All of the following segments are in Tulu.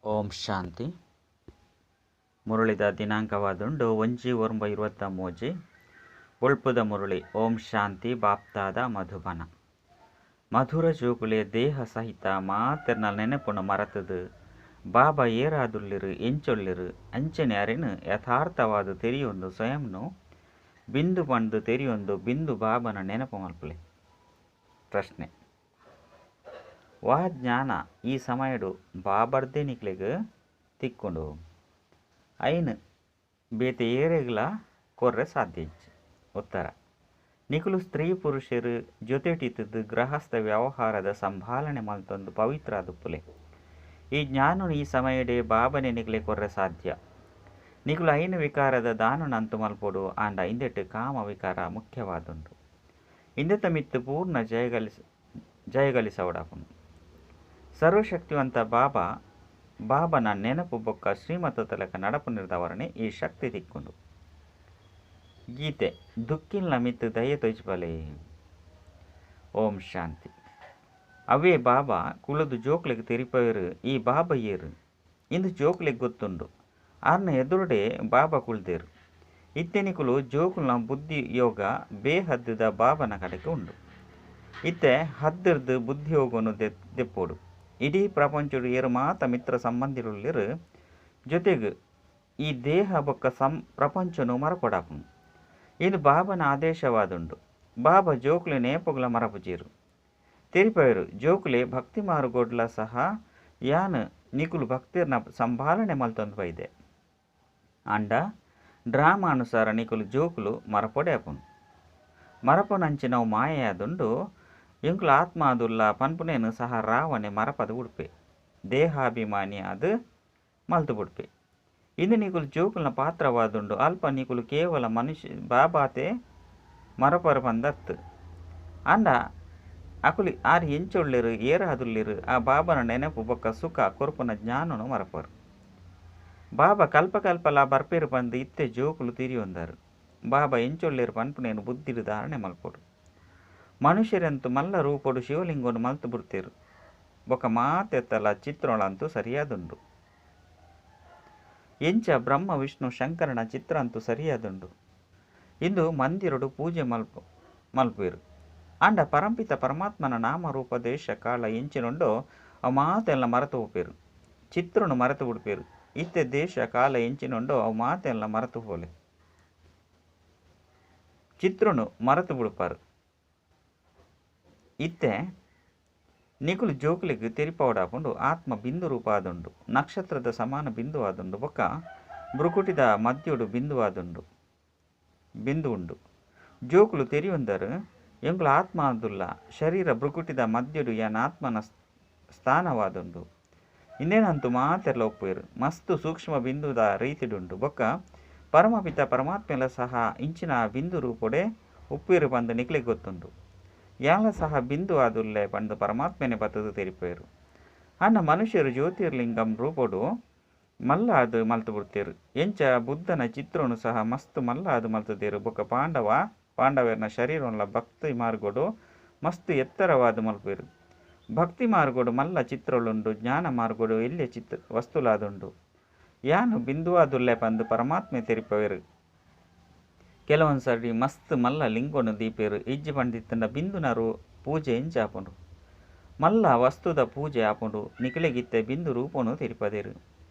ಓಂ ಶಾಂತಿ. ಮುರಳಿದ ದಿನಾಂಕವಾದುಂಡು 1/9/23. ಬೊಳ್ಪುದ ಮುರಳಿ. ಓಂ ಶಾಂತಿ. ಬಾಪ್ತಾದ ಮಧುಬನ. ಮಧುರ ಜೋಕುಲೆ ದೇಹ ಸಹಿತ ಮಾತೆರ್ನ ನೆನಪುನ ಮರತದು ಬಾಬಾ ಏರಾದುಳ್ಳಿರು ಎಂಚೊಳ್ಳಿರು ಅಂಚನೆ ಅರೆನು ಯಥಾರ್ಥವಾದ ತೆರಿಯೊಂದು ಸ್ವಯಂನು ಬಿಂದು ಪಂದು ತೆರಿಯೊಂದು ಬಿಂದು ಬಾಬನ ನೆನಪು ಮಲ್ಪಲೆ. ಪ್ರಶ್ನೆ: ವಾ ಜ್ಞಾನ ಈ ಸಮಯಡು ಬಾಬರ್ದೆ ನಿಕ್ಲೆಗ್ ತಿಕ್ಕೊಂಡು ಐನು ಬೇತೆ ಏರೆಗ್ಲ ಕೊರ್ರೆ ಸಾಧ್ಯ ಇಜ್ಜಿ? ಉತ್ತರ: ನಿಕುಲು ಸ್ತ್ರೀ ಪುರುಷರು ಜೊತೆಟಿತ್ತದು ಗೃಹಸ್ಥ ವ್ಯವಹಾರದ ಸಂಭಾಲನೆ ಮಲ್ತೊಂದು ಪವಿತ್ರ ಆದುಪ್ಪುಲೆ. ಈ ಜ್ಞಾನನು ಈ ಸಮಯಡೆ ಬಾಬನೆ ನಿಕ್ಲೆ ಕೊರ್ರೆ ಸಾಧ್ಯ. ನಿಕುಲು ಐನು ವಿಕಾರದ ದಾನನಂತು ಮಲ್ಪೊಡು. ಆಂಡ ಇಂದೆಟ್ ಕಾಮ ವಿಕಾರ ಮುಖ್ಯವಾದುಂಡು. ಇಂದೆತ ಮಿತ್ತು ಪೂರ್ಣ ಜಯಗಳಿಸವಡಾಪುಂಡು. ಸರ್ವಶಕ್ತಿವಂತ ಬಾಬಾ ಬಾಬನ ನೆನಪು ಬೊಕ್ಕ ಶ್ರೀಮತ ತಲಕ ನಡಪು ನಿರ್ದವರಣೆ ಈ ಶಕ್ತಿ ತಿಕ್ಕೊಂಡು. ಗೀತೆ: ದುಕ್ಕಿಲ್ನ ಮಿತ್ತು ದಯೆ ತೊಯ್ಪಲೆ. ಓಂ ಶಾಂತಿ. ಅವೇ ಬಾಬಾ ಕುಳದು ಜೋಕ್ಲೆಗ್ ತೆರಿಪವೇರು ಈ ಬಾಬಾ ಏರು ಇಂದು ಜೋಕ್ಲೆಗ್ ಗೊತ್ತುಂಡು. ಆರ್ನ ಎದುರುಡೆ ಬಾಬಾ ಕುಳ್ದೇರು. ಇತ್ತೆನಿಕುಲು ಜೋಕುಲ್ನ ಬುದ್ಧಿ ಯೋಗ ಬೇಹದ್ದುದ ಬಾಬನ ಕಡೆಗೆ ಉಂಡು. ಇತ್ತೆ ಹದ್ದಿರ್ದು ಬುದ್ಧಿಯೋಗನು ದೆಪ್ಪೋಡು. ಇಡೀ ಪ್ರಪಂಚಡು ಏರು ಮಾತ ಮಿತ್ರ ಸಂಬಂಧಿರುಳ್ಳಿರು ಜೊತೆಗೆ ಈ ದೇಹ ಬೊಕ್ಕ ಪ್ರಪಂಚನು ಮರಪಡಾಪುಂಡು. ಇದು ಬಾಬನ ಆದೇಶವಾದುಂಡು. ಬಾಬಾ ಜೋಕುಲೆ ನೇಪುಗಳ ಮರಪುಜೀರು ತೆರಿಪಯರು. ಜೋಕುಲೆ ಭಕ್ತಿ ಮಾರುಗೋಡ್ಲ ಸಹ ಯಾನ್ ನಿಕುಲು ಭಕ್ತಿರ್ನ ಸಂಭಾಲನೆ ಮಲ್ತೊಂದು ಬೈದೆ. ಅಂಡ ಡ್ರಾಮಾ ಅನುಸಾರ ನಿಕುಲು ಜೋಕುಲು ಮರಪೊಡೆ ಆಪುಂಡು. ಮರಪೊನಂಚಿನವು ಮಾಯೆಯಾದುಂಡು. ಎಂಕುಲು ಆತ್ಮ ಆದುಲ್ಲ ಪನ್ಪುನೇನು ಸಹ ರಾವಣೆ ಮರಪದ ಉಡುಪೆ ದೇಹಾಭಿಮಾನಿ ಅದು ಮಲ್ತು ಬುಡ್ಪೆ. ಇಂದು ನಿಕುಲು ಜೋಕುಲ್ನ ಪಾತ್ರವಾದುಂಡು. ಅಲ್ಪ ನಿಕುಲು ಕೇವಲ ಮನುಷ್ಯ ಬಾಬಾತೆ ಮರಪರ ಪಂದರ್ತು. ಅಂಡ ಅಕುಲಿ ಆರು ಎಂಚೊಳ್ಳಿರು ಏರಾದುಳ್ಳಿರು ಆ ಬಾಬನ ನೆನಪು ಬೊಕ್ಕ ಸುಖ ಕೊರ್ಪುನ ಜ್ಞಾನನು ಮರಪರು. ಬಾಬಾ ಕಲ್ಪ ಕಲ್ಪಲ ಬರ್ಪೇರು ಪಂದು ಇತ್ತೆ ಜೋಕುಲು ತಿರಿಯೊಂದರು. ಬಾಬಾ ಎಂಚೊಳ್ಳಿರು ಪನ್ಪುನೇನು ಬುದ್ಧಿಡು ಧಾರಣೆ ಮಲ್ಪೊಡು. ಮನುಷ್ಯರಂತೂ ಮಲ್ಲ ರೂಪೊಡು ಶಿವಲಿಂಗನು ಮಲ್ತು ಬಿಡ್ತೇರು. ಬೊಕ್ಕ ಮಾತೆತ್ತಲ ಚಿತ್ರೋಳಂತೂ ಸರಿಯಾದುಂಡು. ಎಂಚ ಬ್ರಹ್ಮ ವಿಷ್ಣು ಶಂಕರನ ಚಿತ್ರ ಅಂತೂ ಸರಿಯಾದುಂಡು. ಇಂದು ಮಂದಿರಡು ಪೂಜೆ ಮಲ್ಪೇರು. ಅಂಡ ಪರಂಪಿತ ಪರಮಾತ್ಮನ ನಾಮರೂಪ ದೇಶ ಕಾಲ ಎಂಚಿನುಂಡೋ ಅವು ಮಾತೆಲ್ಲ ಮರೆತು ಹೋಪೇರು. ಚಿತ್ರನು ಮರೆತು ಬಿಡ್ಪೇರು. ಇತ್ತೆ ದೇಶ ಕಾಲ ಎಂಚಿನುಂಡೋ ಅವು ಮಾತೆಲ್ಲ ಮರೆತು ಹೋಲೆ. ಚಿತ್ರನು ಮರೆತು ಬಿಡ್ಪಾರು. ಇತ್ತೆ ನಿಕುಲು ಜೋಕುಲಿಗೆ ತೆರಿಪವಡಾಪುಂಡು. ಆತ್ಮ ಬಿಂದು ರೂಪ ಆದುಂಡು. ನಕ್ಷತ್ರದ ಸಮಾನ ಬಿಂದು ಆದುಂಡು. ಬೊಕ್ಕ ಬೃಕುಟಿದ ಮಧ್ಯೋಡು ಬಿಂದು ಬಿಂದು ಉಂಡು. ಜೋಕುಲು ತೆರಿಯೊಂದರು ಎಂಕುಲು ಆತ್ಮ ಆದುಲ್ಲ. ಶರೀರ ಬೃಕುಟಿದ ಮಧ್ಯೋಡು ಯಾನ್ ಆತ್ಮನ ಸ್ಥಾನವಾದುಂಡು. ಇನ್ನೇನಂತೂ ಮಾತೆಲ್ಲ ಒಪ್ಪುವರು. ಮಸ್ತು ಸೂಕ್ಷ್ಮ ಬಿಂದುದ ರೀತಿಡುಂಡು. ಬೊಕ್ಕ ಪರಮಪಿತ ಪರಮಾತ್ಮೆಲ ಸಹ ಇಂಚಿನ ಬಿಂದು ರೂಪೊಡೆ ಉಪ್ಪೇರು ಬಂದು ನಿಕ್ಲೆಗ್ ಗೊತ್ತುಂಡು. ಯಾಲ ಸಹ ಬಿಂದು ಆದುಲ್ಲೆ ಪಂದು ಪರಮಾತ್ಮನೆ ಬತ್ತದು ತೆರಿಪೇರು. ಅನ್ನ ಮನುಷ್ಯರು ಜ್ಯೋತಿರ್ಲಿಂಗಂ ರೂಪೊಡು ಮಲ್ಲ ಅದು ಮಲ್ತು ಬಿಡ್ತೇರು. ಎಂಚ ಬುದ್ಧನ ಚಿತ್ರನು ಸಹ ಮಸ್ತ್ ಮಲ್ಲ ಅದು ಮಲ್ತದೇರು. ಬೊಕ್ಕ ಪಾಂಡವರ್ನ ಶರೀರೊನ್ಲ ಭಕ್ತಿ ಮಾರ್ಗೋಡು ಮಸ್ತ್ ಎತ್ತರವಾದ ಮಲ್ಪೇರು. ಭಕ್ತಿ ಮಾರ್ಗೋಡು ಮಲ್ಲ ಚಿತ್ರಳುಂಡು. ಜ್ಞಾನ ಮಾರ್ಗೋಡು ಎಲ್ಲಿಯ ಚಿತ್ರ ವಸ್ತುಲಾದುಂಡು. ಯಾನು ಬಿಂದುವಾದುಲ್ಲೆ ಪಂದು ಪರಮಾತ್ಮೆ ತೆರಿಪವೇರು. ಕೆಲವೊಂದು ಸರಿ ಮಸ್ತ್ ಮಲ್ಲ ಲಿಂಗೋನು ದೀಪೇರು. ಇಜ್ಜಿ ಪಂಡಿತ್ತಂಡ ಬಿಂದುನರು ಪೂಜೆ ಎಂಚ ಆಪುಂಡು. ಮಲ್ಲ ವಸ್ತುದ ಪೂಜೆ ಆಪುಂಡು. ನಿಕಲೆಗಿತ್ತೆ ಬಿಂದು ರೂಪನು ತೆರಿಪದೇರು.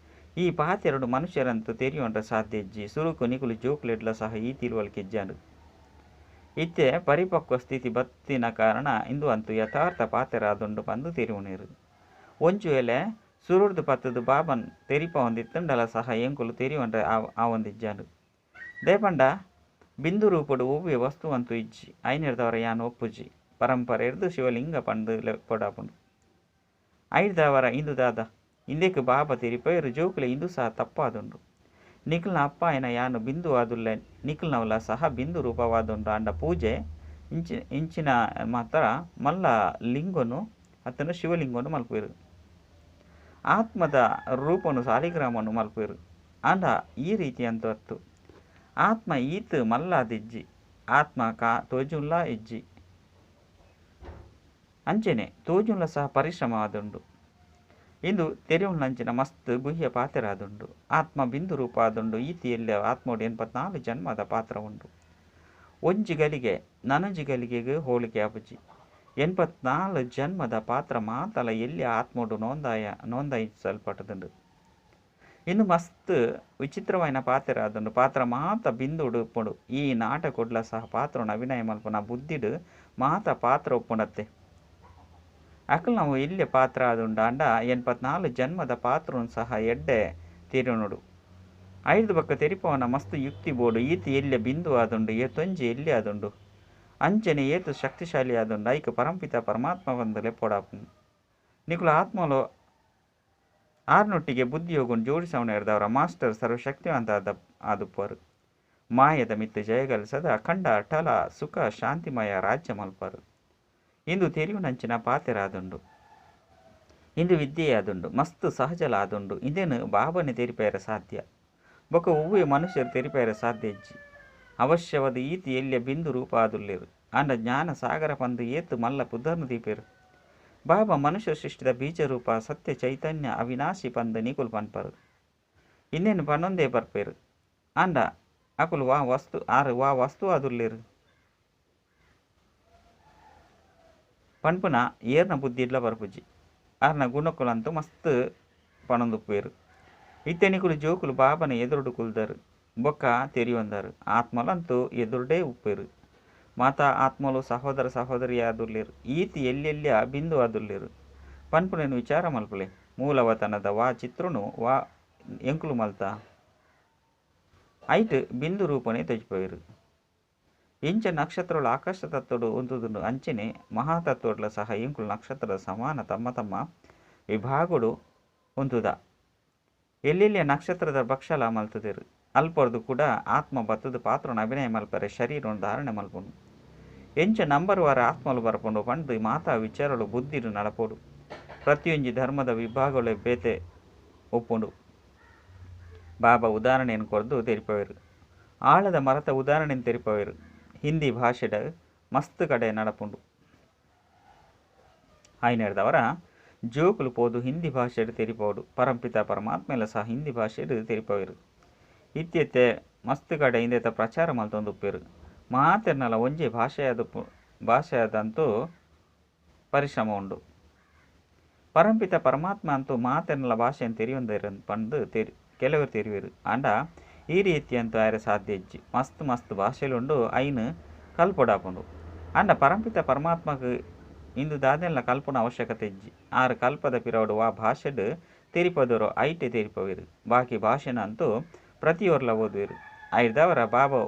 ಈ ಪಾತೆರಡು ಮನುಷ್ಯರಂತೂ ತೆರಿಯೊಂಡ ಸಾಧ್ಯ ಇಜ್ಜಿ. ಸುರುಕು ನಿಕುಲು ಜೋಕ್ಲೆಡ್ಲ ಸಹ ಈ ತಿಳುವಳಿಕೆ ಇಜ್ಜಾಂಡು. ಇತ್ತೆ ಪರಿಪಕ್ವ ಸ್ಥಿತಿ ಬತ್ತಿನ ಕಾರಣ ಇಂದು ಅಂತೂ ಯಥಾರ್ಥ ಪಾತೆರಾದುಂಡು ಪಂದು ತೆರಿಯುನೇರು. ಒಂಜು ವೇಳೆ ಸುರುರ್ದು ಪತ್ತದು ಬಾಬನ್ ತೆರಿಪ ಹೊಂದಿತ್ತಂಡಲ ಸಹ ಎಂಕುಲು ತೆರಿಯೊಂಡ್ರೆ ಆವೊಂದಿಜ್ಜಾಂಡು. ದೇಪಂಡ ಬಿಂದು ರೂಪಡು ಒವ್ವೆ ವಸ್ತು ಅಂತೂ ಇಜ್ಜಿ. ಐನಿರ್ದವರ ಯಾನ್ ಒಪ್ಪುಜಿ. ಪರಂಪರೆ ಇರ್ದು ಶಿವಲಿಂಗ ಪಂದು ಕೊಡಾಪುಂಡು. ಐರ್ದವರ ಇಂದು ದಾದ ಇಂದೆಕ್ ಬಾಬಾ ತೆರಿಪೇರು. ಜೋಕುಲೆ ಇಂದು ಸಹ ತಪ್ಪಾದುಂಡು. ನಿಖಲ್ನ ಅಪ್ಪ ಏನ ಯಾನು ಬಿಂದು ಆದುಲ್ಲೆ ನಿಖಲ್ನವಲ ಸಹ ಬಿಂದು ರೂಪವಾದುಂಡು. ಅಂಡ ಪೂಜೆ ಇಂಚಿನ ಮಾತ್ರ ಮಲ್ಲ ಲಿಂಗನು ಅತ್ತನ ಶಿವಲಿಂಗನು ಮಲ್ಪೇರು. ಆತ್ಮದ ರೂಪನು ಸಾಲಿಗ್ರಾಮನು ಮಲ್ಪೇರು. ಅಂಡ ಈ ರೀತಿ ಅಂತೂ ಅತ್ತು. ಆತ್ಮ ಈತ್ ಮಲ್ಲಾದಿಜ್ಜಿ. ಆತ್ಮ ಕಾ ತೋಜುಲ್ಲ ಇಜ್ಜಿ. ಅಂಚೆನೆ ತೋಜುಲ್ಲ ಸಹ ಪರಿಶ್ರಮವಾದುಂಡು. ಇಂದು ತೆರೆಯುಳ್ಳಂಚಿನ ಮಸ್ತ್ ಗುಹ್ಯ ಪಾತ್ರರಾದುಂಡು. ಆತ್ಮ ಬಿಂದು ರೂಪಾದುಂಡು. ಈತಿ ಎಲ್ಲ ಆತ್ಮೋಡು 84 ಜನ್ಮದ ಪಾತ್ರ ಉಂಡು. ಒಂಜಿ ಗಲಿಗೆ ನನೊಂಜಿ ಗಲಿಗೆಗೆ ಹೋಲಿಕೆ ಆಪುಜಿ. 84 ಜನ್ಮದ ಪಾತ್ರ ಮಾತಲ ಎಲ್ಲಿ ಆತ್ಮೋಡು ನೋಂದಾಯಿಸಲ್ಪಟ್ಟದುಂಡು. ಇನ್ನು ಮಸ್ತ್ ವಿಚಿತ್ರವಾಯಿನ ಪಾತ್ರ ಆದುಂಡು. ಪಾತ್ರ ಮಾತ ಬಿಂದುಡು ಉಪ್ಪುಂಡು. ಈ ನಾಟಕೊಡ್ಲ ಸಹ ಪಾತ್ರನ ಅಭಿನಯ ಮಲ್ಪುನ ಬುದ್ಧಿಡು ಮಾತ ಪಾತ್ರ ಉಪ್ಪುಂಡತ್ತೆ. ಅಕಲ್ ನಾವು ಎಲ್ಲಿ ಪಾತ್ರ ಆದುಂಡು ಅಂಡ 84 ಜನ್ಮದ ಪಾತ್ರನು ಸಹ ಎಡ್ಡೆ ತೆರಿನೋಡು. ಐದು ಬಕ್ಕ ತೆರಿಪವನ ಮಸ್ತ್ ಯುಕ್ತಿ ಬೋಡು. ಈತ ಎಲ್ಲಿ ಬಿಂದು ಆದುಂಡು, ಏತೊಂಜಿ ಎಲ್ಲಿ ಆದುಂಡು, ಅಂಚನೆ ಏತು ಶಕ್ತಿಶಾಲಿ ಆದುಂಡು. ಐಕ್ ಪರಂಪಿತ ಪರಮಾತ್ಮ ಬಂದಲೆ ಪೊಡಾಪು. ನಿಕುಲು ಆತ್ಮಲು ಆರ್ನೊಟ್ಟಿಗೆ ಬುದ್ಧಿಯೋಗನ್ ಜೋಡಿಸವನ ಹಿಡ್ದವರ ಮಾಸ್ಟರ್ ಸರ್ವಶಕ್ತಿವಂತ ಆದುಪ್ಪರು. ಮಾಯದ ಮಿತ್ತು ಜಯಗಳಿಸದ ಅಖಂಡ ಅಟಲ ಸುಖ ಶಾಂತಿಮಯ ರಾಜ್ಯ ಮಲ್ಪರು. ಇಂದು ತೆರಿಯುನಂಚಿನ ಪಾತೆರಾದುಂಡು. ಇಂದು ವಿದ್ಯೆಯಾದುಂಡು, ಮಸ್ತ್ ಸಹಜಲ ಆದುಂಡು. ಇದೇನು ಬಾಬನೆ ತೆರಿಪೇರ ಸಾಧ್ಯ, ಬೊಕ ಒವ್ವೆ ಮನುಷ್ಯರು ತೆರಿಪೇರ ಸಾಧ್ಯ ಇಜ್ಜಿ. ಅವಶ್ಯವಾದ ಈತಿ ಎಲ್ಲಿಯ ಬಿಂದು ರೂಪ ಆದುಲ್ಲೇರು. ಆಂಡ ಜ್ಞಾನ ಸಾಗರ ಪಂದು ಏತು ಮಲ್ಲ ಪುದರ್ನು ದೀಪೇರು. ಬಾಬಾ ಮನುಷ್ಯ ಸೃಷ್ಟಿದ ಬೀಜರೂಪ ಸತ್ಯ ಚೈತನ್ಯ ಅವಿನಾಶಿ ಪಂದು ನಿಕುಲು ಪನ್ಪರು. ಇನ್ನೇನು ಪನ್ನೊಂದೇ ಬರ್ಪೇರು. ಆಂಡ ಅಕುಲು ವಾ ವಸ್ತು ಆರು ವಾ ವಸ್ತು ಆದುಲ್ಲೇರು ಪನ್ಪುನ ಏರ್ನ ಬುದ್ಧಿ ಇಡ್ಲ ಬರ್ಪುಜಿ. ಆರ್ನ ಗುಣಕುಲಂತೂ ಮಸ್ತ್ ಪಣೊಂದುಪ್ಪೇರು. ಇತ್ತೆನಿಕುಲು ಜೋಕುಲು ಬಾಬನ ಎದುರುಡು ಕುಲ್ದರು ಬೊಕ್ಕ ತೆರಿಯೊಂದರು. ಆತ್ಮಲಂತೂ ಎದುರುಡೇ ಉಪ್ಪೇರು. ಮಾತಾ ಆತ್ಮಲು ಸಹೋದರ ಸಹೋದರಿಯಾದುಲ್ಲೇರು. ಈತಿ ಎಲ್ಲೆಲ್ಲಿಯ ಬಿಂದು ಆದುಲ್ಲೇರು ಪನ್ಪುನೇನು ವಿಚಾರ ಮಲ್ಪುಲೆ. ಮೂಲವತನದ ವಾ ಚಿತ್ರನು ವಾ ಎಂಕುಲು ಮಲ್ತ ಐಟ್ ಬಿಂದು ರೂಪನೇ ತಜ್ಪೇರು. ಇಂಚ ನಕ್ಷತ್ರಗಳು ಆಕಾಶ ತತ್ವಡು ಉಂತುದುಂಡು. ಅಂಚನೆ ಮಹಾತತ್ವಡ್ಲ ಸಹ ಎಂಕುಲು ನಕ್ಷತ್ರದ ಸಮಾನ ತಮ್ಮ ತಮ್ಮ ವಿಭಾಗಡು ಉಂತುದ. ಎಲ್ಲೆಲ್ಲಿಯ ನಕ್ಷತ್ರದ ಭಕ್ಷಲ ಮಲ್ತದಿರು. ಅಲ್ಪರ್ದು ಕೂಡ ಆತ್ಮ ಬತ್ತದ ಪಾತ್ರನ ಅಭಿನಯ ಮಲ್ಪರೆ ಶರೀರವನ್ನು ಧಾರಣೆ ಮಲ್ಪುಂಡು. ಎಂಚ ನಂಬರ್ ವಾರ ಆತ್ಮಲು ಬರ್ಪುಂಡು ಪಂಡು ಮಾತಾ ವಿಚಾರಗಳು ಬುದ್ಧಿಡು ನಡಪೋಡು. ಪ್ರತಿಯೊಂಜಿ ಧರ್ಮದ ವಿಭಾಗಗಳು ಬೇತೆ ಒಪ್ಪುಂಡು. ಬಾಬಾ ಉದಾಹರಣೆಯನ್ನು ಕೊರದು ತೆರಿಪವೇರು. ಆಳದ ಮರತ ಉದಾಹರಣೆಯನ್ನು ತೆರಿಪವೇರು. ಹಿಂದಿ ಭಾಷೆಡ ಮಸ್ತ್ ಕಡೆ ನಡಪುಂಡು. ಆಯ್ನೆಡ್ದವರ ಜೋಕುಲು ಪೋದು ಹಿಂದಿ ಭಾಷೆಡು ತೆರಿಪೋಡು. ಪರಂಪಿತ ಪರಮಾತ್ಮೆಲ ಸಹ ಹಿಂದಿ ಭಾಷೆಡು ತೆರಿಪವೇರು. ಇತ್ಯತ್ತೆ ಮಸ್ತ್ ಕಡೆ ಹಿಂದೆತ ಪ್ರಚಾರ ಮಲ್ತೊಂದುಪ್ಪೇರು. ಮಾತೆರ್ನಲ ಒಂಜಿ ಭಾಷೆಯಾದಂತೂ ಪರಿಶ್ರಮ ಉಂಡು. ಪರಂಪಿತ ಪರಮಾತ್ಮ ಅಂತೂ ಮಾತೆರ್ನಲ ಭಾಷೆಯನ್ನು ತೆರಿಯೊಂದಿರ ಪಂದು ಕೆಲವರು ತೆರಿವೇರು. ಆಂಡ ಈ ರೀತಿ ಅಂತೂ ಆರೆ ಸಾಧ್ಯ ಇಜ್ಜಿ. ಮಸ್ತ್ ಮಸ್ತ್ ಭಾಷೆಲುಂಡು ಐನು ಕಲ್ಪೊಡಾಪುಂಡು. ಆಂಡ ಪರಂಪಿತ ಪರಮಾತ್ಮకు ಇಂದು ದಾದೆಲ್ಲ ಕಲ್ಪನ ಅವಶ್ಯಕತೆ ಇಜ್ಜಿ. ಆರು ಕಲ್ಪದ ಪಿರವಡು ವಾ ಭಾಷೆಡು ತೆರಿಪದವರು ಐಟೆ ತೆರಿಪವೇರು. ಬಾಕಿ ಭಾಷೆನಂತೂ ಪ್ರತಿಯೊರ್ಲ ಓದುವೇರು. ಐದವರ ಬಾಬಾ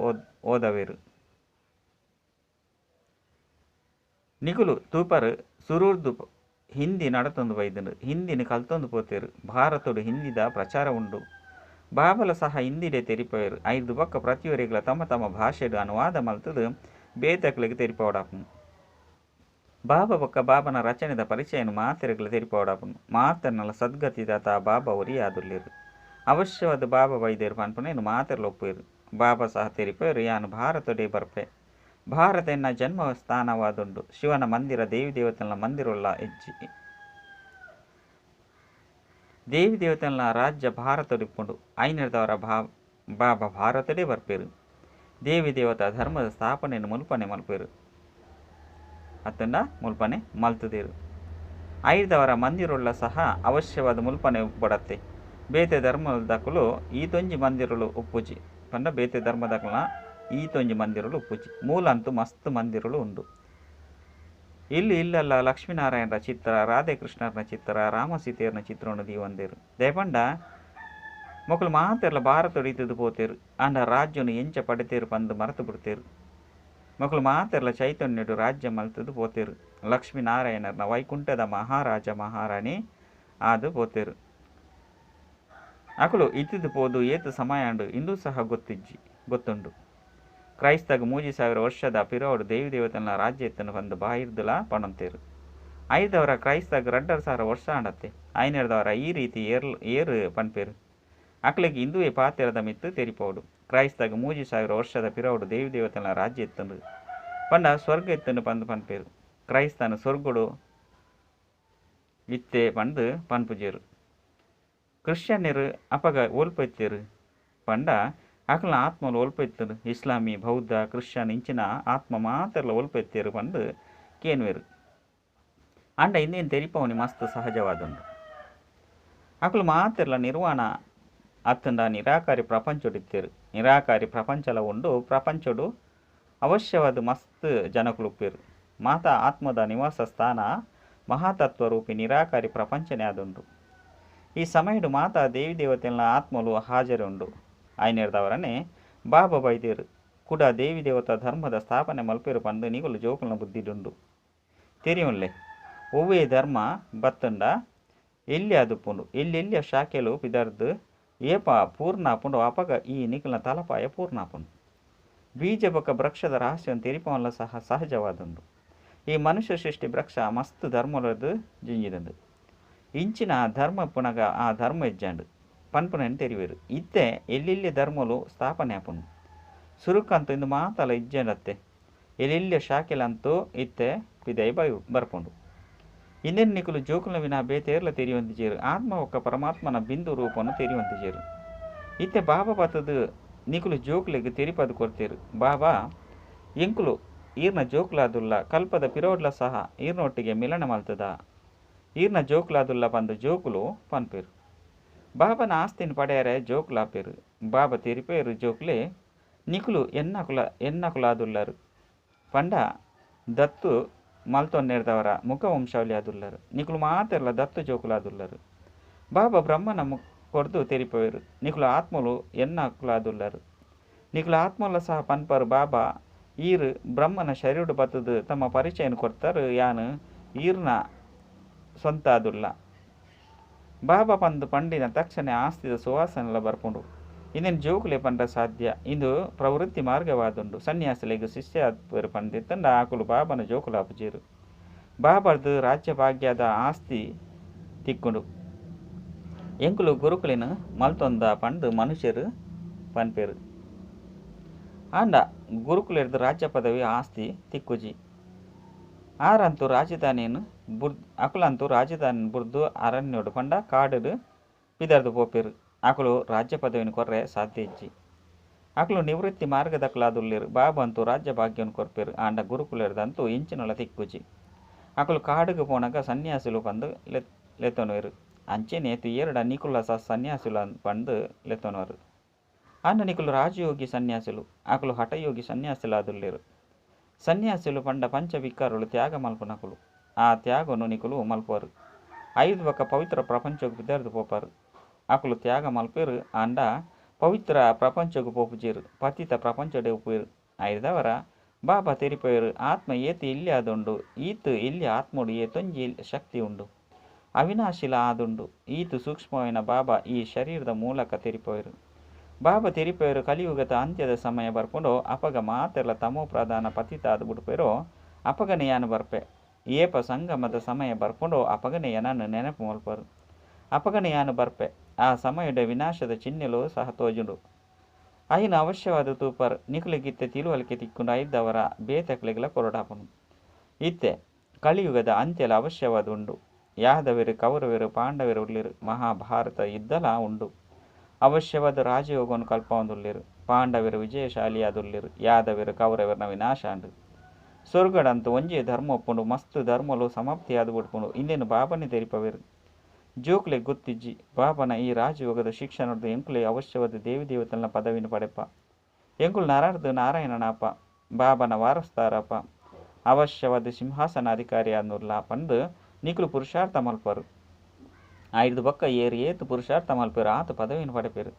ಓದವೇರು. ನಿಕುಲು ತೂಪರು ಸುರೂರ್ದು ಹಿಂದಿ ನಡತೊಂದು ಬೈದುಂಡು. ಹಿಂದಿನ ಕಲ್ತೊಂದು ಪೋತೇರು. ಭಾರತಡು ಹಿಂದಿದ ಪ್ರಚಾರ ಉಂಡು. ಬಾಬಲ ಸಹ ಹಿಂದಿಡೆ ತೆರಿಪವೇರು. ಐದು ಬೊಕ್ಕ ಪ್ರತಿಯೊರಿಗಳ ತಮ್ಮ ತಮ್ಮ ಭಾಷೆಡು ಅನುವಾದ ಮಲ್ತದು ಬೇತಕ್ಲಿಗೆ ತೆರಿಪವಡಾಪುಂಡು. ಬಾಬಾ ಬೊಕ್ಕ ಬಾಬನ ರಚನೆದ ಪರಿಚಯನು ಮಾತೆರೆಗಳ ತೆರಿಪವಡಾಪುಂಡು. ಮಾತನ್ನಲ ಸದ್ಗತಿದಾತ ಬಾಬಾ ಒರಿ ಆದುಲ್ಲೇರು. ಅವಶ್ಯವಾದ ಬಾಬಾ ಬೈದೇರು ಪನ್ಪುನೇನು ಮಾತೆರ್ಲ ಒಪ್ಪೇರು. ಬಾಬಾ ಸಹ ತೆರಿಪೇರು ಯಾನು ಭಾರತಡೇ ಬರ್ಪೆ. ಭಾರತ ಎನ್ನ ಜನ್ಮ ಸ್ಥಾನವಾದುಂಡು. ಶಿವನ ಮಂದಿರ ದೇವಿ ದೇವತನ ಮಂದಿರಲ್ಲ ಹೆಜ್ಜಿ. ದೇವಿ ದೇವತನ ರಾಜ್ಯ ಭಾರತಡಿಪ್ಪುಂಡು. ಐನೆಡ್ದವರ ಬಾಬಾ ಭಾರತಡೇ ಬರ್ಪೇರು. ದೇವಿ ದೇವತಾ ಧರ್ಮದ ಸ್ಥಾಪನೆಯನ್ನು ಮುಲ್ಪನೆ ಮಲ್ಪೇರು. ಅತ್ತಂಡ ಮುಲ್ಪನೆ ಮಲ್ತದೇರು. ಐದವರ ಮಂದಿರುಳ್ಳ ಸಹ ಅವಶ್ಯವಾದ ಮುಲ್ಪನೆ ಬಡತ್ತೆ. ಬೇತೆ ಧರ್ಮದಕುಲು ಈತೊಂಜಿ ಮಂದಿರಲು ಉಪ್ಪುಜಿ. ಪಂಡ ಬೇತೆ ಧರ್ಮದಕುಲ ಈತೊಂಜಿ ಮಂದಿರಲು ಉಪ್ಪುಜಿ. ಮೂಲಂತೂ ಮಸ್ತ್ ಮಂದಿರಲು ಉಂಡು. ಇಲ್ಲಿ ಇಲ್ಲಲ್ಲ ಲಕ್ಷ್ಮೀನಾರಾಯಣರ ಚಿತ್ರ, ರಾಧೆಕೃಷ್ಣರ ಚಿತ್ರ, ರಾಮಸೀತೆಯರನ ಚಿತ್ರವನ್ನು ದೀವಂದೇರು. ದಯಪಂಡ ಮೊಕಲು ಮಾತೆರ್ಲ ಭಾರತಡು ಇತ್ತದು ಪೋತೇರು. ಆಂಡ ರಾಜ್ಯನು ಎಂಚ ಪಡೆತೇರು ಪಂದು ಮರೆತು ಬಿಡ್ತೇರು. ಮೊಕಲು ಮಾತೆರ್ಲ ಚೈತನ್ಯಡು ರಾಜ್ಯ ಮಲ್ತದು ಪೋತೇರು. ಲಕ್ಷ್ಮೀನಾರಾಯಣರನ ವೈಕುಂಠದ ಮಹಾರಾಜ ಮಹಾರಾಣಿ ಆದು ಪೋತೇರು. ಅಕುಲು ಇತ್ತಿದ್ದು ಪೋದು ಏತು ಸಮಯಾಂಡು ಇಂದೂ ಸಹ ಗೊತ್ತುಂಡು. ಕ್ರೈಸ್ತಗ 3000 ವರ್ಷದ ಪಿರೋಡು ದೇವಿ ದೇವತನ ರಾಜ್ಯ ಎತ್ತನು ಬಂದು ಬಾಯಿರ್ದುಲ ಪಣಂತೇರು. ಐದವರ ಕ್ರೈಸ್ತಗ 2500 ವರ್ಷ ಆಂಡತ್ತೆ. ಐನೆಡ್ದವರ ಈ ರೀತಿ ಏರು ಪನ್ಪೇರು. ಅಕ್ಲಿಗೆ ಹಿಂದುವೆ ಪಾತೆರದ ಮಿತ್ತು ತೆರಿಪೋಡು. ಕ್ರೈಸ್ತಗ 3000 ವರ್ಷದ ಪಿರೋಡು ದೇವಿ ದೇವತನ ರಾಜ್ಯ ಎತ್ತನು ಪಂಡ ಸ್ವರ್ಗ ಎತ್ತನು ಪಂದು ಪನ್ಪೇರು. ಕ್ರೈಸ್ತನ ಸ್ವರ್ಗಡು ಇತ್ತೆ ಪಂದ್ ಪನ್ಪುಜೆರ್. ಕ್ರಿಶ್ಚಿಯನ್ನೆರ್ ಅಪಗ ಒಲ್ಪ ಇತ್ತೆರ್ ಪಂಡ ಅಕಲ್ನ ಆತ್ಮಲು ಒಲ್ಪ ಇತ್ತುಂಡು? ಇಸ್ಲಾಮಿ, ಬೌದ್ಧ, ಕ್ರಿಶ್ಚಿಯನ್ ಇಂಚಿನ ಆತ್ಮ ಮಾತೆರ್ಲ ಒಲ್ಪ ಇತ್ತೆರ್ ಪಂದ್ ಕೇನುವೆರ್. ಆಂಡ ಇಂದೇನು ತೆರಿಪವನಿ ಮಸ್ತ್ ಸಹಜವಾದುಂಡು. ಅಕುಲು ಮಾತೆರ್ಲ ನಿರ್ವಾಣ ಅತ್ತಂಡ ನಿರಾಕಾರಿ ಪ್ರಪಂಚೊಡಿತ್ತೆರ್. ನಿರಾಕಾರಿ ಪ್ರಪಂಚಲ ಉಂಡು. ಪ್ರಪಂಚೊಡು ಅವಶ್ಯವಾದ ಮಸ್ತ್ ಜನಕುಲು ಉಪ್ಪೆರ್. ಮಾತಾ ಆತ್ಮದ ನಿವಾಸ ಸ್ಥಾನ ಮಹಾತತ್ವರೂಪಿ ನಿರಾಕಾರಿ ಪ್ರಪಂಚನೇ ಆದುಂಡು. ಈ ಸಮಯಡು ಮಾತಾ ದೇವಿ ದೇವತೆಲ್ನ ಆತ್ಮಲು ಹಾಜರುಂಡು. ಆಯ್ನೆರ್ದವರನೆ ಬಾಬಾ ಬೈದೇರ್ ಕುಡ ದೇವಿ ದೇವತಾ ಧರ್ಮದ ಸ್ಥಾಪನೆ ಮಲ್ಪೆರು ಪಂದ್ ನಿಕುಲು ಜೋಕುಲ್ನ ಬುದ್ಧಿಡುಂಡು. ತೆರಿಯೊನ್ಲೆ, ಒವ್ವೇ ಧರ್ಮ ಬತ್ತುಂಡ ಎಲ್ಯ ಆದುಪ್ಪುಂಡು. ಎಲ್ಯ ಶಾಖೆಲು ಪಿದರ್ದ್ ಏಪ ಪೂರ್ಣ ಆಪುಂಡು ಅಪಗ ಈ ನಿಕಲ್ನ ತಲಪಾಯ ಪೂರ್ಣ ಆಪುಂಡು. ಬೀಜ ಬೊಕ್ಕ ವೃಕ್ಷದ ರಹಸ್ಯವನ್ನು ತೆರಿಪವನ್ಲ ಸಹ ಸಹಜವಾದುಂಡು. ಈ ಮನುಷ್ಯ ಸೃಷ್ಟಿ ವೃಕ್ಷ ಮಸ್ತ್ ಧರ್ಮಲದು ಜಿಂಜಿದುಂಡು. ಇಂಚಿನ ಧರ್ಮ ಪುನಗ ಆ ಧರ್ಮ ಇಜ್ಜಾಂಡ್ ಪನ್ಪುನೆನ್ ತೆರಿವೆರ್. ಇತ್ತೆ ಎಲ್ಲೆಲ್ಯ ಧರ್ಮಲು ಸ್ಥಾಪನೆ ಆಪುಂಡು. ಸುರುಕಂತು ಇಂದು ಮಾತಲ ಇಜ್ಜಾಂಡತ್ತೆ. ಎಲ್ಲೆಲ್ಯ ಶಾಖೆಲಂತೂ ಇತ್ತೆ ಪಿದೈ ಬರ್ಪುಂಡು. ಇಂದೆನ್ ನಿಕುಲು ಜೋಕುಲ್ನ ವಿನ ಬೇತೇರ್ಲ ತೆರಿಯೊಂದಿಜೆರ್. ಆತ್ಮ ಬೊಕ್ಕ ಪರಮಾತ್ಮನ ಬಿಂದು ರೂಪನು ತೆರಿಯೊಂದಿಜೆರ್. ಇತ್ತೆ ಬಾಬಾ ಬತ್ತದು ನಿಕುಲು ಜೋಕುಲೆಗ್ ತೆರಿಪದು ಕೊರ್ತೆರ್. ಬಾಬಾ ಎಂಕುಲು ಈರ್ನ ಜೋಕುಲಾದುಲ್ಲ, ಕಲ್ಪದ ಪಿರೋಡ್ಲ ಸಹ ಈರ್ನೊಟ್ಟಿಗೆ ಮಿಲನ ಮಲ್ತದ. ಈರ್ನ ಜೋಕುಲಾದುಲ್ಲ ಪಂದ್ ಜೋಕುಲು ಪನ್ಪೆರ್. ಬಾಬನ ಆಸ್ತಿನ ಪಡೆಯರೆ ಜೋಕುಲಾಪೆರ್. ಬಾಬಾ ತೆರಿಪೇರು ಜೋಕುಲೆ ನಿಕುಲು ಎನ್ನಕುಲ ಎನ್ನಕುಲಾದುಲ್ಲರು ಪಂಡ ದತ್ತು ಮಲ್ತೊನ್ನೆರ್ದವರ ಮುಖವಂಶಾವಳಿ ಆದುಲ್ಲರು. ನಿಕುಲು ಮಾತೆರ್ಲ ದತ್ತು ಜೋಕುಲಾದುಲ್ಲರು. ಬಾಬಾ ಬ್ರಹ್ಮನ ಕೊರ್ದು ತೆರಿಪವೇರು. ನಿಕುಲು ಆತ್ಮಲು ಎನ್ನಕುಲಾದುಲ್ಲರು. ನಿಕುಲು ಆತ್ಮಲ ಸಹ ಪನ್ಪರು ಬಾಬಾ ಈರ್ ಬ್ರಹ್ಮನ ಶರೀರಡು ಬತ್ತದು ತಮ್ಮ ಪರಿಚಯನ ಕೊರ್ತಾರು, ಯಾನ್ ಈರ್ನ ಸ್ವಂತ ಆದುಲ್ಲ. ಬಾಬಾ ಪಂದು ಪಂಡಿನ ತಕ್ಷಣ ಆಸ್ತಿದ ಸುವಾಸನೆಲ ಬರ್ಪುಂಡು. ಇಂದೆನ್ ಜೋಕುಲೆ ಪಂಡ ಸಾಧ್ಯ. ಇಂದು ಪ್ರವೃತ್ತಿ ಮಾರ್ಗವಾದುಂಡು. ಸನ್ಯಾಸಿಲೆಗ್ ಶಿಷ್ಯ ಆಪೆರ್ ಪಂದಿತ್ತಂಡ ಆಕುಲು ಬಾಬನ ಜೋಕುಲಾಪುಜೆರ್. ಬಾಬರ್ದು ರಾಜ್ಯ ಭಾಗ್ಯದ ಆಸ್ತಿ ತಿಕ್ಕುಂಡು. ಎಂಕುಲು ಗುರುಕುಲೆನ್ ಮಲ್ತೊಂದ ಪಂದ್ ಮನುಷ್ಯರು ಪನ್ಪೆರ್. ಆಂಡ ಗುರುಕುಲೆರ್ದು ರಾಜ್ಯ ಪದವಿ ಆಸ್ತಿ ತಿಕ್ಕುಜಿ. ಆರಂತೂ ರಾಜಧಾನಿಯನ್ನು ಬುಡ್ ಅಕುಲಂತೂ ರಾಜಧಾನಿನ್ ಬುಡ್ದು ಅರಣ್ಯಡು ಪಂಡ ಕಾಡುಡು ಪಿದರ್ದು ಪೋಪೆರ್. ಅಕುಲು ರಾಜ್ಯ ಪದವಿನ ಕೊರ್ರೆ ಸಾಧ್ಯ ಇಜ್ಜಿ. ಅಕುಲು ನಿವೃತ್ತಿ ಮಾರ್ಗದಕುಲಾದುಲ್ಲೆರ್. ಬಾಬಾ ಅಂತೂ ರಾಜ್ಯ ಭಾಗ್ಯವನ್ನು ಕೊರ್ಪೆರ್. ಆಂಡ ಗುರುಕುಲೆರ್ದಂತೂ ಎಂಚಿನಲ ತಿಕ್ಕುಜಿ. ಅಕುಲು ಕಾಡುಗು ಪೋನಗ ಸನ್ಯಾಸಿಲು ಪಂದ್ ಲೆತ್ತೊನುವೆರ್. ಅಂಚೆನೆ ತುಯೆರ್ಡ ನಿಕುಲ ಸಹ ಸನ್ಯಾಸಿಲು ಪಂದ್ ಲೆತ್ತೊನುವರು. ಆಂಡ ನಿಕುಲು ರಾಜಯೋಗಿ ಸನ್ಯಾಸಿಲು. ಅಕುಲು ಹಠಯೋಗಿ ಸನ್ಯಾಸಿಲಾದುಲ್ಲೆರ್. ಸನ್ಯಾಸಿಲು ಪಂಡ ಪಂಚವಿಕಾರಲು ತ್ಯಾಗ ಮಲ್ಪುನಕುಲು. ಆ ತ್ಯಾಗನು ನಿಕುಲು ಮಲ್ಪುವರು. ಐದು ಬೊಕ್ಕ ಪವಿತ್ರ ಪ್ರಪಂಚಗ್ ಪಿದರ್ದು ಪೋಪರು. ಅಕುಲು ತ್ಯಾಗ ಮಲ್ಪೆರ್. ಆಂಡ ಪವಿತ್ರ ಪ್ರಪಂಚಗ್ ಪೋಪುಜೆರ್. ಪತಿತ ಪ್ರಪಂಚಡೆ ಉಪ್ಪುವೆರ್. ಐರ್ದವರ ಬಾಬಾ ತೆರಿಪೇರು ಆತ್ಮ ಏತ್ ಎಲ್ಯ ಆದುಂಡು, ಈತ್ ಎಲ್ಯ ಆತ್ಮಡು ಏತೊಂಜಿ ಶಕ್ತಿ ಉಂಡು. ಅವಿನಾಶಿಲ ಆದುಂಡು. ಈತ್ ಸೂಕ್ಷ್ಮವಾಯಿನ ಬಾಬಾ ಈ ಶರೀರದ ಮೂಲಕ ತೆರಿಪವೇರು. ಬಾಬಾ ತೆರಿಪವೇರು ಕಲಿಯುಗದ ಅಂತ್ಯದ ಸಮಯ ಬರ್ಪುಂಡೋ ಅಪಗ ಮಾತೆರ್ಲ ತಮೋ ಪ್ರಧಾನ ಪತಿತ ಆದ್ ಬುಡ್ಪೇರೋ ಅಪಗನೆ ಯಾನ್ ಬರ್ಪೆ. ಏಪ ಸಂಗಮದ ಸಮಯ ಬರ್ಪುಂಡೋ ಅಪಗನೆ ಎನನ್ ನೆನಪು ಮಲ್ಪರು. ಅಪಗನೆ ಯಾನ್ ಬರ್ಪೆ. ಆ ಸಮಯದ ವಿನಾಶದ ಚಿಹ್ನೆಲು ಸಹ ತೋಜುಂಡು. ಅಯಿನ ಅವಶ್ಯವಾದ ತೂಪರ್. ನಿಕುಲೆಗಿತ್ತೆ ತಿಳುವಳಿಕೆ ತಿಕ್ಕುಂಡು. ಐದವರ ಬೇತಕ್ಲೆಗ್ಲ ಕೊರಡಾಪುಂಡು. ಇತ್ತೆ ಕಲಿಯುಗದ ಅಂತ್ಯಲ ಅವಶ್ಯವಾದ ಉಂಡು. ಯಾದವೆರು ಕೌರವೆರು ಪಾಂಡವೆರು ಉಲ್ಲೆರ್. ಮಹಾಭಾರತ ಯುದ್ಧಲ ಉಂಡು. ಅವಶ್ಯವಾದ ರಾಜಯೋಗವನ್ನು ಕಲ್ಪವೊಂದುಲ್ಲೆರ್. ಪಾಂಡವೆರು ವಿಜಯಶಾಲಿಯಾದುಲ್ಲೆರ್. ಯಾದವೆರು ಕೌರವೆರ್ನ ವಿನಾಶಾಂಡ್. ಸ್ವರ್ಗಡಂತೂ ಒಂಜೇ ಧರ್ಮ ಉಪ್ಪುಂಡು. ಮಸ್ತ್ ಧರ್ಮಲು ಸಮಾಪ್ತಿಯಾದ್ ಬುಡ್ಪುಂಡು. ಇಂದೆನ್ ಬಾಬನೆ ತೆರಿಪವೇರು. ಜೋಕುಲೆಗ್ ಗೊತ್ತಿಜ್ಜಿ. ಬಾಬನ ಈ ರಾಜಯೋಗದ ಶಿಕ್ಷಣದ ಎಂಕುಲೆ ಅವಶ್ಯವಾದ ದೇವಿ ದೇವತೆಲ್ನ ಪದವಿನ ಪಡೆಪ. ಎಂಕುಲು ನರರ್ದು ನಾರಾಯಣನಪ್ಪ ಬಾಬನ ವಾರಸ್ತಾರಪ್ಪ ಅವಶ್ಯವಾದ ಸಿಂಹಾಸನ ಅಧಿಕಾರಿ ಆದುಲ್ಲ ಪಂದ್ ನಿಕುಲು ಪುರುಷಾರ್ಥ ಮಲ್ಪರು. ಐರ್ದು ಬೊಕ್ಕ ಏರ್ ಏತ್ ಪುರುಷಾರ್ಥ ಮಲ್ಪೆರು ಆತ್ ಪದವಿನ ಪಡೆಪೆರು.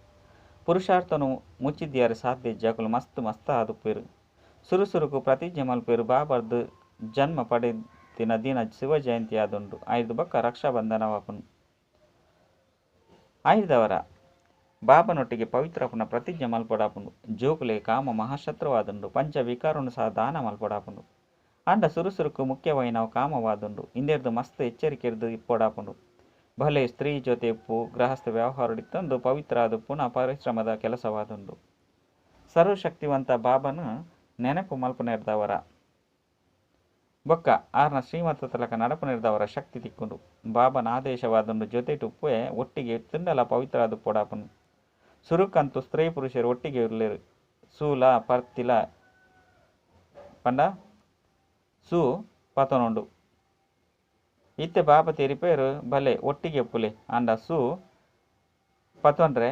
ಪುರುಷಾರ್ಥನು ಮುಚ್ಚಿದ್ಯಾರ ಸಾಧ್ಯ ಇಜ್ಜಿ. ಅಕುಲು ಮಸ್ತ್ ಮಸ್ತ್ ಆದುಪ್ಪೆರು. ಸುರು ಸುರುಕು ಪ್ರತಿಜ್ಞೆ ಮಲ್ಪೆರು. ಬಾಬರ್ದು ಜನ್ಮ ಪಡೆದಿನ ದಿನ ಶಿವ ಜಯಂತಿ ಆದುಂಡು. ಐರ್ದು ಬೊಕ್ಕ ರಕ್ಷಾಬಂಧನವಾಪುಂಡು. ಐರ್ದವರ ಬಾಬನೊಟ್ಟಿಗೆ ಪವಿತ್ರಪುನ ಪ್ರತಿಜ್ಞೆ ಮಲ್ಪಡಾಪುಂಡು. ಜೋಕುಲೆ ಕಾಮ ಮಹಾಶತ್ರುವಾದುಂಡು. ಪಂಚ ವಿಕಾರನು ಸಹ ದಾನ ಮಲ್ಪಡಾಪುಂಡು. ಆಂಡ ಸುರು ಸುರುಕು ಮುಖ್ಯವಾಯಿನವು ಕಾಮವಾದುಂಡು. ಇಂದೆರ್ದು ಮಸ್ತ್ ಎಚ್ಚರಿಕೆರ್ದು ಇಪ್ಪೊಡಾಪುಂಡು. ಭಲೆ ಸ್ತ್ರೀ ಜೊತೆ ಉಪ್ಪು ಗೃಹಸ್ಥ ವ್ಯವಹಾರಡಿತ್ತೊಂದು ಪವಿತ್ರ ಆದುಪ್ಪುನ ಪರಿಶ್ರಮದ ಕೆಲಸವಾದುಂಡು. ಸರ್ವಶಕ್ತಿವಂತ ಬಾಬನು ನೆನಪು ಮಲ್ಪುನೆರ್ದವರ ಬೊಕ್ಕ ಆರ್ನ ಶ್ರೀಮತ ತಲಕ ನಡಪುನಿರ್ದವರ ಶಕ್ತಿ ತಿಕ್ಕುಂಡು. ಬಾಬನ ಆದೇಶವಾದುಂಡು ಜೊತೆಟ್ ಉಪ್ಪುವೆ ಒಟ್ಟಿಗೆ ಇತ್ತುಂಡಲ ಪವಿತ್ರ ಆದು ಪೊಡಾಪುಂಡು. ಸುರುಕಂತು ಸ್ತ್ರೀ ಪುರುಷರು ಒಟ್ಟಿಗೆ ಇರ್ಲೆರ್. ಸೂಲ ಪರ್ತಿಲ ಪಂಡ ಸೂ ಪತನುಂಡು. ಇತ್ತೆ ಬಾಬಾ ತೆರಿಪೇರು ಬಲೆ ಒಟ್ಟಿಗೆ ಉಪ್ಪುಲೆ ಆಂಡ ಸೂ ಪತೊಂಡ್ರೆ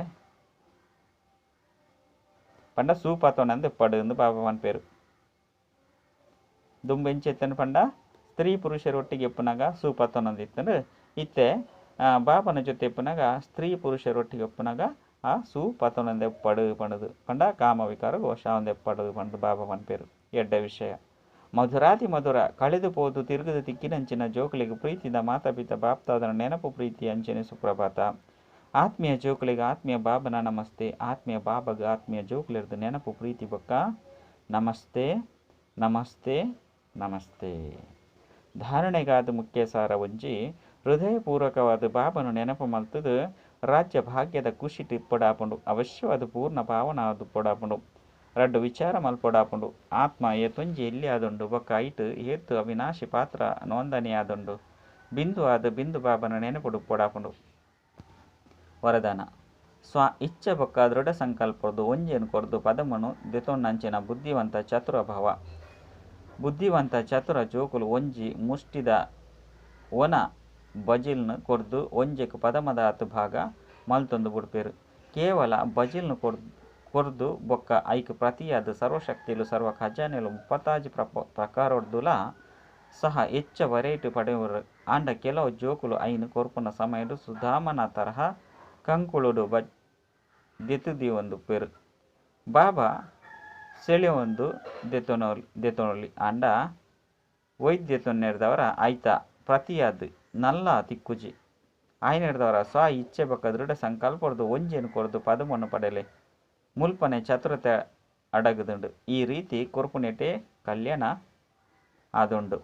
ಪಂಡ ಸೂ ಪತೊಂಡು ಪಡು ಎಂದು ಬಾಬಾ ಪನ್ಪೇರು. ದುಂಬು ಎಂಚೆತ್ತಂಡು ಪಂಡ ಸ್ತ್ರೀ ಪುರುಷರು ಒಟ್ಟಿಗೆ ಉಪ್ಪುನಾಗ ಸೂ ಪತೊನೊಂದಿತ್ತಂಡು. ಇತ್ತೆ ಬಾಬನ ಜೊತೆ ಉಪ್ಪುನಾಗ ಸ್ತ್ರೀ ಪುರುಷರು ಒಟ್ಟಿಗೆ ಉಪ್ಪುನಾಗ ಆ ಸೂ ಪತೊನೊಂದೆ ಪಡು ಪಂಡುದು ಪಂಡ ಕಾಮ ವಿಕಾರ ಘೋಷ ಪಡು ಪಂಡು ಬಾಬಾ ಪನ್ಪೇರು. ಎಡ್ಡೆ ವಿಷಯ. ಮಧುರಾತಿ ಮಧುರ ಕಳೆದು ಪೋದು ತಿರುಗದ ತಿಕ್ಕಿನಂಚಿನ ಜೋಕುಲಿಗೆ ಪ್ರೀತಿದ ಮಾತಾ ಪಿತ ಬಾಪ್ತಾದನ ನೆನಪು ಪ್ರೀತಿ ಅಂಚನೆ ಸುಪ್ರಭಾತ. ಆತ್ಮೀಯ ಜೋಕುಲಿಗೆ ಆತ್ಮೀಯ ಬಾಬನ ನಮಸ್ತೆ. ಆತ್ಮೀಯ ಬಾಬಗ ಆತ್ಮೀಯ ಜೋಕುಲಿರ್ದು ನೆನಪು ಪ್ರೀತಿ ಬೊಕ್ಕ ನಮಸ್ತೆ ನಮಸ್ತೆ ನಮಸ್ತೆ. ಧಾರಣೆಗಾದ ಮುಖ್ಯ ಸಾರ ಒಂಜಿ ಹೃದಯಪೂರ್ವಕವಾದ ಬಾಬನು ನೆನಪು ಮಲ್ತದು ರಾಜ್ಯ ಭಾಗ್ಯದ ಖುಷಿ ಟಿಪ್ಪೊಡಾಪುಂಡು. ಅವಶ್ಯವಾದ ಪೂರ್ಣ ಭಾವನ ಪೊಡಾಪುಂಡು. ರಡ್ಡು ವಿಚಾರ ಮಲ್ಪೊಡಾಪುಂಡು. ಆತ್ಮ ಏತೊಂಜಿ ಎಲ್ಲಿ ಆದುಂಡು ಬೊಕ್ಕ ಐಟ್ ಏತು ಅವಿನಾಶಿ ಪಾತ್ರ ನೋಂದಣಿ ಆದುಂಡು. ಬಿಂದು ಆದ ಬಿಂದು ಬಾಬನ ನೆನಪುಡು ಪೊಡಾಪುಂಡು. ವರದಾನ ಸ್ವ ಇಚ್ಛೆ ಬೊಕ್ಕ ದೃಢ ಸಂಕಲ್ಪದ್ದು ಒಂಜೇನು ಕೊರ್ದು ಪದಮನು ದೆತೊನ್ನಂಚಿನ ಬುದ್ಧಿವಂತ ಚತುರ ಭಾವ. ಬುದ್ಧಿವಂತ ಚತುರ ಜೋಕುಲು ಒಂಜಿ ಮುಷ್ಟಿದ ಒನ ಬಜಿಲ್ನು ಕೊರ್ದು ಒಂಜೆಕ್ ಪದಮದಾತ್ ಭಾಗ ಮಲ್ತೊಂದು ಬುಡ್ಪೇರು. ಕೇವಲ ಬಜಿಲ್ನು ಕೊರ್ದು ಬೊಕ್ಕ ಐಕ್ ಪ್ರತಿಯಾದ ಸರ್ವಶಕ್ತಿಲು ಸರ್ವ ಖಜಾನೆಲು 36 ಪ್ರಕಾರೊಡ್ದುಲ ಸಹ ಹೆಚ್ಚ ವೆರೈಟಿ ಪಡೆಯುವರು. ಆಂಡ ಕೆಲವು ಜೋಕುಲು ಐನ್ ಕೊರ್ಪುನ ಸಮಯಡು ಸುಧಾಮನ ತರಹ ಕಂಕುಳುಡು ದೆತುದಿಯೊಂದು ಪೇರು. ಬಾಬಾ ಸೆಳೆಯೊಂದು ದೆತೊನೊಲಿ ಆಂಡ ವೈದ್ಯತೊನ್ನೆರ್ದವರ ಐತ ಪ್ರತಿಯಾದ ನಲ್ಲ ತಿಕ್ಕುಜಿ. ಆಯ್ನೆರ್ದವರ ಸ್ವ ಇಚ್ಛೆ ಬೊಕ್ಕ ದೃಢ ಸಂಕಲ್ಪೊಡ್ದು ಒಂಜೇನು ಕೊರ್ದು ಪದಮನ್ನು ಪಡೆಲೆ. ಮುಲ್ಪನೆ ಚತುರತೆ ಅಡಗುದುಂಡು. ಈ ರೀತಿ ಕೊರ್ಪುನೆಟೆ ಕಲ್ಯಾಣ ಆದುಂಡು.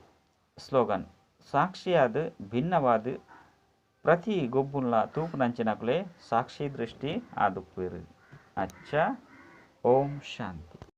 ಸ್ಲೋಗನ್ ಸಾಕ್ಷಿಯಾದ ಭಿನ್ನವಾದ ಪ್ರತಿ ಗೊಬ್ಬುನ್ಲ ತೂಪುನಂಚಿನಕುಲೆ ಸಾಕ್ಷಿ ದೃಷ್ಟಿ ಆದುಪ್ಪೇರು. ಅಚ್ಚ ಓಂ ಶಾಂತಿ.